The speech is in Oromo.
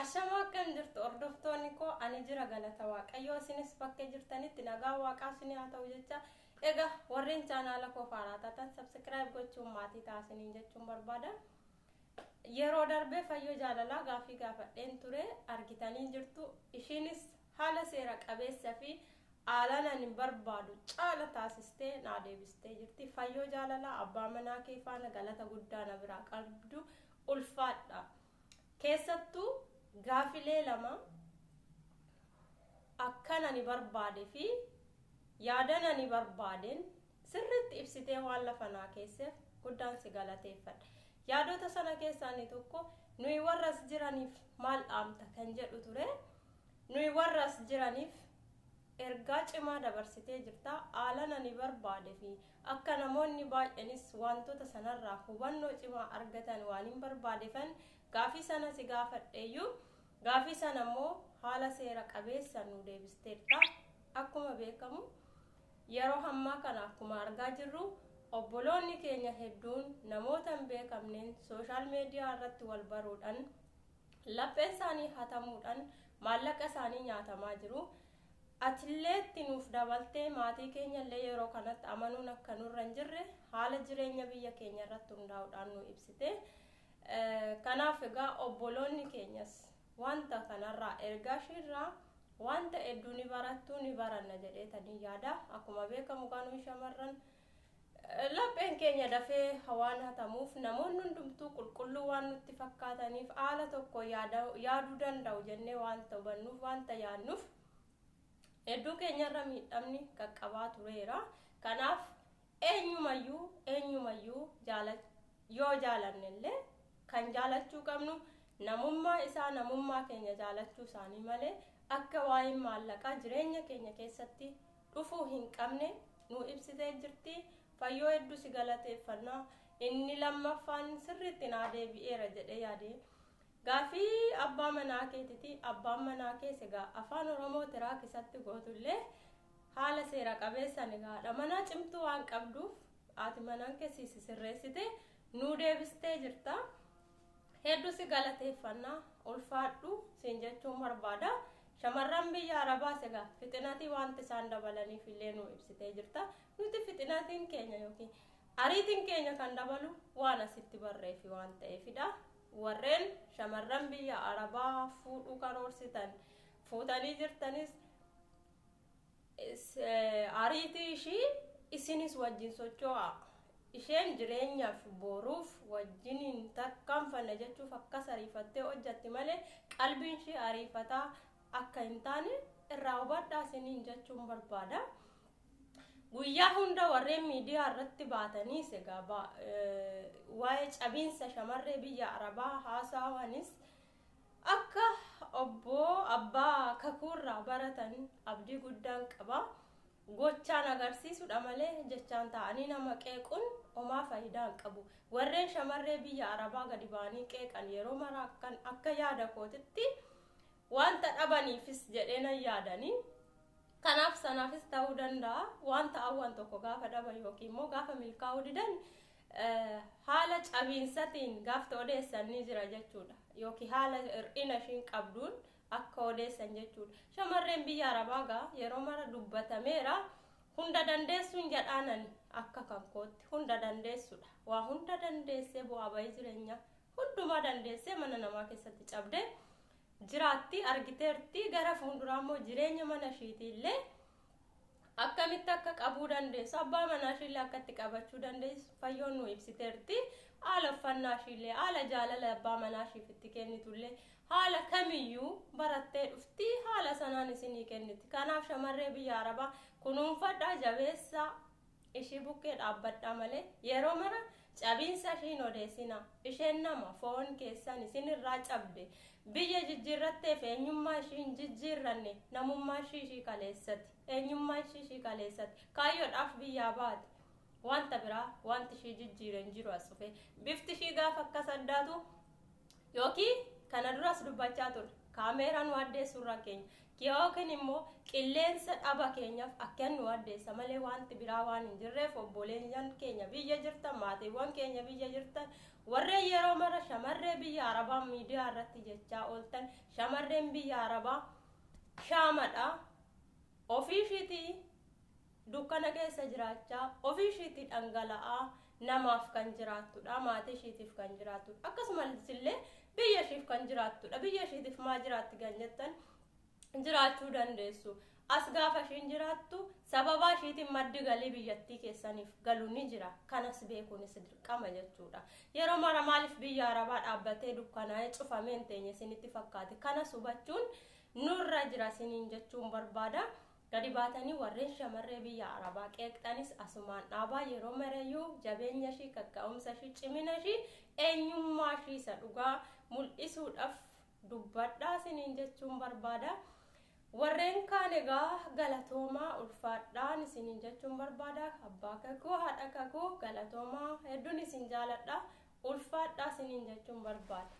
Ashamaa, akkam jirtu hordoftoonni koo? Ani jira, galata Waaqayyoo. Isinis bakkee jirtanitti nagaa Waaqaa isinii haa ta'u jecha, egaa warreen chaanaala koo faaraa taatan subscribe gochuun maatii taasiniin jechuun barbaada. Yeroo darbee Fayyoo Jaalalaa gaafii gaafadheen ture, argitanii jirtu. Ishiinis haala seera qabeessa fi haalaan ani barbaadu caala taasistee naa deebistee jirti. Fayyoo Jaalalaa, abbaa manaa kee faana galata guddaa na biraa qabdu, ulfaadha. Keessattuu gaafilee lama akkan ani barbaade fi yaadan ani barbaadeen sirriitti ibsitee waan lafa naa keesseef guddaan si galateeffadha. Yaadota sana keessaa inni tokko "Nuyi warra as jiraniif maal dhaamta?" kan jedhu ture. Nuyi warra as jiraniif ergaa cimaa dabarsitee jirta. Haalan ani barbaade fi akka namoonni baay'eenis wantoota sanarraa hubannoo cimaa argatan waan hin barbaadefan gaafii sana si gaafadheeyyuu, gaafii sana immoo haala seera qabeessa nu deebisteerta. Akkuma beekamu, yeroo ammaa kana akkuma argaa jirru, obboloonni keenya hedduun namoota hin beekamneen social media irratti wal baruudhaan, lapheen isaanii hatamuudhaan, maallaqa isaanii nyaatamaa jiru. Atillee itti nuuf dabaltee maatii keenya illee yeroo kanatti amanuun akka nurra hin jirre haala jireenya biyya keenya irratti hundaa'uudhaan nu ibsite. Kanaaf egaa obboloonni keenyas wanta kanarraa, ergaa ishiirraa wanta hedduu ni barattu, ni baranna jedheetanii yaada. Akkuma beekamu, kanuu shamarran lapheen keenya dafee waan hatamuuf, namoonni hundumtuu qulqulluu waan nutti fakkaataniif, haala tokko yaaduu danda'u jennee wanta hubannuuf, wanta yaadnuuf, hedduu keenyarra miidhamni qaqqabaa tureera. Kanaaf eenyumayyuu yoo jaalannellee, kan jaalachuu qabnu namummaa isaa, namummaa keenya jaalachuu isaanii malee akka waa'een maallaqaa jireenya keenya keessatti dhufuu hin qabne nu ibsitee jirti. Fayyoo, hedduu si galateeffannaa. Inni lammaffaan sirriitti naa deebi'eera jedhee yaade. Gaafii abbaa manaa keetiti. Abbaan manaa keessa egaa afaan Oromoo tiraak isatti gootullee, haala seera qabeessan egaa haadha manaa cimtuu waan qabduuf, haati manaan keessi si sirreessite nuu deebistee jirta. Hedduu si galateeffannaa, ulfaadhu siin jechuun barbaada. Shamarran biyya Arabaas egaa fixinatii wanti isaan dabalaniif illee nu ibsitee jirta. Nuti fixinatiin keenya yookiin ariitiin keenya kan dabalu waan asitti barreefi waan ta'eefidha. Warreen shamarran biyya Arabaa fuudhuu karoorsitan, fuutanii jirtanis, ariitii ishii isinis wajjin socho'a. Isheen jireenyaaf boruuf wajjiniin tarkaanfanna jechuuf akkas ariifattee hojjatti malee, qalbiin ishii ariifataa akka hin taane irraa hubadhaa isiniin jechuun barbaada. Guyyaa hunda warreen miidiyaa irratti baataniis egaa waa'ee cabiinsa shamarree biyya Arabaa haasawanis akka obbo abbaa kakuurraa baratan abdii guddaan qaba. Gochaan agarsiisudha malee jechaan ta'anii nama qeequun homaa faayidaa hin qabu. Warreen shamarree biyya Arabaa gadi ba'anii qeeqan yeroo mara akka yaada kootitti wanta dhabaniifis jedhee nan yaadanii. Kanaaf sanaafis ta'uu danda'a. Wanta hawwan tokko gaafa dhaban yookiin immoo gaafa milkaa'uu didan, haala cabiinsatiin gaafta odeessan ni jira jechuudha. Yookiin haala hir'ina ishiin qabduun akka odeessan jechuudha. Shamarreen biyya Arabaa gaa yeroo mara dubbatameera. Hunda dandeessuun jedhaanani, akka kan kootti hunda dandeessudha. Waa hunda dandeessee, bu'aa bahii jireenyaa hundumaa dandeessee, mana namaa keessatti cabdee jiraatti, argiteerti. Gara fuulduraa immoo jireenya mana ishiitii illee akkamitti akka qabuu dandeessu, abbaa manaa ishiillee akka itti qabachuu dandeessu Fayyoon nu ibsiteerti. Haala uffannaa ishiillee, haala jaalala abbaa manaa ishiif itti kennitullee, haala kamiyyuu barattee dhufti, haala sanaan isinii kenniti. Kanaaf shamarree biyya Arabaa kunuunfadhaa, jabeessaa, ishii bukkee dhaabbadhaa malee yeroo mara cabiinsa ishiin odeessina. Isheen nama foon keessan isinirraa cabde, biyya jijjiirratteef eenyummaa ishii hin jijjiirranne. Namummaa ishii ishii kaleessati, eenyummaa ishii ishii kaleessati. Kaayyoodhaaf biyyaa baate, wanta biraa wanti ishii jijjiire hin jiru. As dhufe bifti ishii gaafa akkas addaatu, yookiin kana duras dubbachaa ture, kaameeraan nu addeessurra keenya yookiin immoo qilleensa dhaba keenyaaf akka nu addeessa malee wanti biraa waan hin jirreef, obboleeyyan keenya biyya jirtan, maatiiwwan keenya biyya jirtan, Warreen yeroo mara shamarree biyya Arabaa miidiyaa irratti jechaa ooltan, shamarreen biyya Arabaa shaamadha. Ofii ishiitii dukkana keessa jiraachaa, ofii ishiitii dhangala'aa namaaf kan jiraattudha, maatii ishiitiif kan jiraattudha, akkasumas illee biyya ishiif kan jiraattudha. Biyya ishiitiif maa jiraatti kan jettan jiraachuu dandeessu. As gaafa ishiin jiraattu sababaa ishiitiin maddi galii biyyattii keessaniif galu ni jira. Kanas beekuunis dirqama jechuudha. Yeroo mara maaliif biyya Arabaa dhaabbatee dukkanaa'ee cufamee hin teenye isinitti fakkaate? Kanas hubachuun nurra jira isiniin jechuun barbaada. Gadi baatanii warreen shamarree biyya Arabaa qeeqxanis asumaan dhaabaa. Yeroo marayyuu jabeenya ishii, kakka'umsa ishii, cimina ishii, eenyummaa ishii isa dhugaa mul'isuudhaaf dubbadhaa isiniin jechuun barbaada. Warreen kaan egaa galatoomaa, ulfaadhaan isiniin jechuun barbaada. Abbaa kakuu, haadha kakuu, galatoomaa, hedduun isin jaaladha, ulfaadhaa isiniin jechuun barbaada.